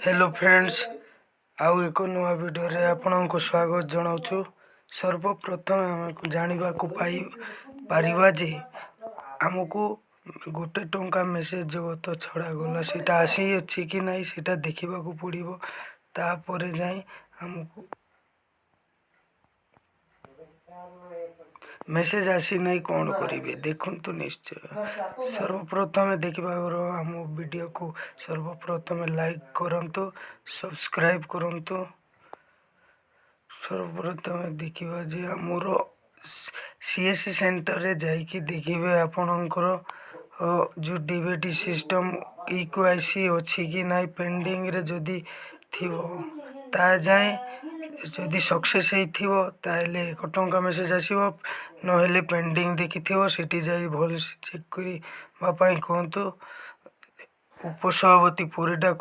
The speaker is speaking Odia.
ହ୍ୟାଲୋ ଫ୍ରେଣ୍ଡସ୍, ଆଉ ଏକ ନୂଆ ଭିଡ଼ିଓରେ ଆପଣଙ୍କୁ ସ୍ୱାଗତ ଜଣାଉଛୁ। ସର୍ବପ୍ରଥମେ ଆମକୁ ଜାଣିବାକୁ ପାଇ ପାରିବା ଯେ ଆମକୁ 1 ଟଙ୍କା ମେସେଜ୍ ଜଗତ ଛଡ଼ାଗଲା, ସେଇଟା ଆସିଅଛି କି ନାହିଁ, ସେଇଟା ଦେଖିବାକୁ ପଡ଼ିବ। ତାପରେ ଯାଇ ଆମକୁ ମେସେଜ୍ ଆସିନାହିଁ, କ'ଣ କରିବେ ଦେଖନ୍ତୁ ନିଶ୍ଚୟ। ସର୍ବପ୍ରଥମେ ଦେଖିବାକୁ ଆମ ଭିଡ଼ିଓକୁ ସର୍ବପ୍ରଥମେ ଲାଇକ୍ କରନ୍ତୁ, ସବସ୍କ୍ରାଇବ୍ କରନ୍ତୁ। ସର୍ବପ୍ରଥମେ ଦେଖିବା ଯେ ଆମର ସିଏସ୍ସି ସେଣ୍ଟରରେ ଯାଇକି ଦେଖିବେ, ଆପଣଙ୍କର ଯେଉଁ ଡିବିଟି ସିଷ୍ଟମ୍ ଇକେୱାଇସି ଅଛି କି ନାହିଁ। ପେଣ୍ଡିଂରେ ଯଦି ଥିବ, ତା ଯାଏଁ ଯଦି ସକ୍ସେସ୍ ହେଇଥିବ, ତାହେଲେ 1 ଟଙ୍କା ମେସେଜ୍ ଆସିବ। ନହେଲେ ପେଣ୍ଡିଂ ଦେଖିଥିବ, ସେଠି ଯାଇ ଭଲସେ ଚେକ୍ କରିବା ପାଇଁ କୁହନ୍ତୁ। ଉପସଭାପତି ପରିଡ଼ା।